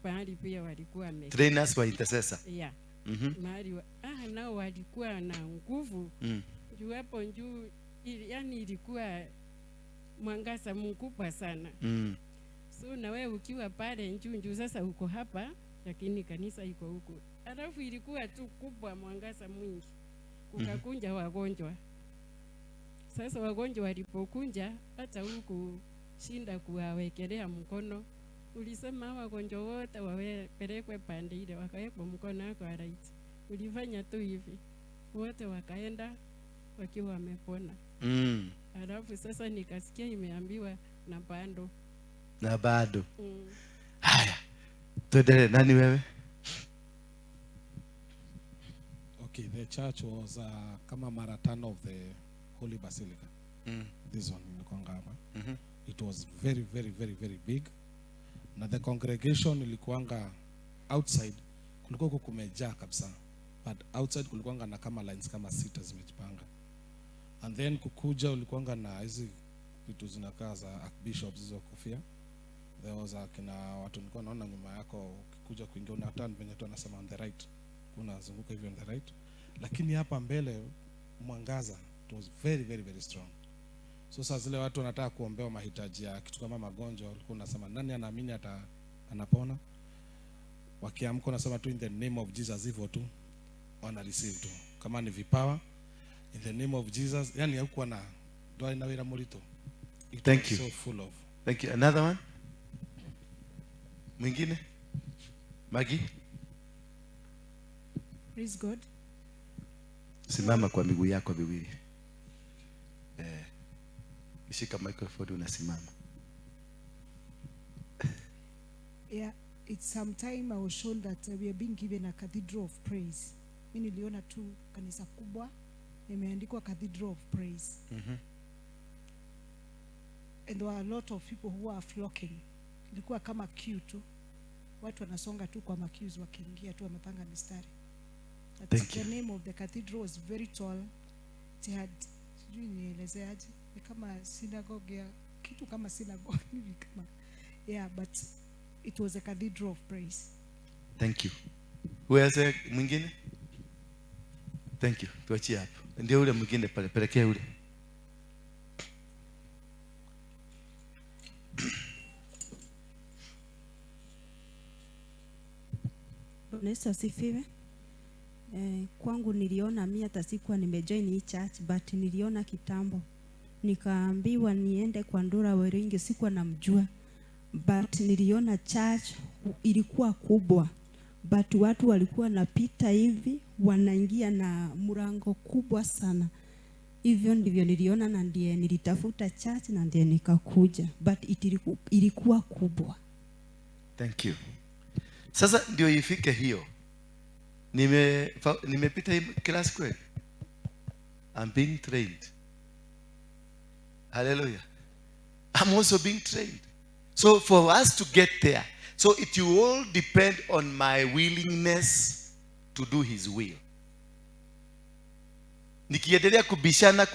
pahali pia walikuwa wame Trainers wa intercessor. Yeah. Mahali nao walikuwa na nguvu. Juu hapo juu yani ilikuwa mwangaza mkubwa sana. So na wewe ukiwa pale juu juu, sasa uko hapa lakini kanisa iko huku. Alafu ilikuwa tu kubwa, mwangaza mwingi. Kukakunja wagonjwa. Sasa wagonjwa walipokunja hata huku shinda kuwawekelea mkono. Ulisema wagonjwa wote wapelekwe pande ile, wakawekwa mkono wako right. Ulifanya tu hivi. Wote wakaenda wakiwa wamepona. Alafu sasa nikasikia imeambiwa na bado. Na bado. Haya. Tuendelee, nani wewe? Okay, the church was kama mara tano of the Holy Basilica. This one ilikuwa hapa. It was very, very, very, very big. Na the congregation ilikuwanga outside, kulikuwa huko kumejaa kabisa. But outside kulikuwanga na kama lines kama 6 zimejipanga. And then kukuja ulikuwanga na hizi vitu zinakaa za archbishops hizo kofia. There was a kina watu nilikuwa naona nyuma yako ukikuja kuingia una turn venye tu anasema on the right. Unazunguka hivi on the right. Lakini hapa mbele mwangaza, it was very, very, very strong. So sasa zile watu wanataka kuombewa mahitaji ya kitu kama magonjwa, ulikuwa unasema nani anaamini anapona? Wakiamka unasema tu in the name of Jesus, hivyo tu wana receive tu. Kama ni vipawa, in the name of Jesus, yani hakuwa na doa ina wira murito. It Thank was you. so full of. Thank you. Another one? Mwingine? Maggie? Praise God. Simama kwa miguu yako miwili. Shika microphone unasimama. Yeah, it's some time I was shown that we are being given a cathedral of praise. Mimi niliona tu kanisa kubwa imeandikwa Cathedral of Praise. And there were a lot of people who were flocking. Ilikuwa kama queue tu. Watu wanasonga tu kwa maqueues wakiingia tu wamepanga mistari. But Thank the you. name of the cathedral was very tall. It had, sijui nielezeaje, ni kama synagogue ya, kitu kama synagogue hivi kama. Yeah, but it was a cathedral of praise. Thank you. Who else mwingine? Thank you. Tuachie hapo. Ndio ule mwingine pale, pelekea ule. Bwana Yesu asifiwe. Kwangu niliona, mimi hata sikuwa nimejoin hii church, but niliona kitambo. Nikaambiwa niende kwa Ndura Waruinge, sikuwa namjua. But niliona church ilikuwa kubwa. But watu walikuwa napita hivi, wanaingia na mlango kubwa sana. Hivyo ndivyo niliona na ndiye nilitafuta church na ndiye nikakuja. But ilikuwa kubwa. Thank you. Sasa ndio ifike hiyo. Nimepita hii class kweli? I'm being trained. Hallelujah. I'm also being trained. So for us to get there, so it will all depend on my willingness to do his will. Nikiendelea kubishana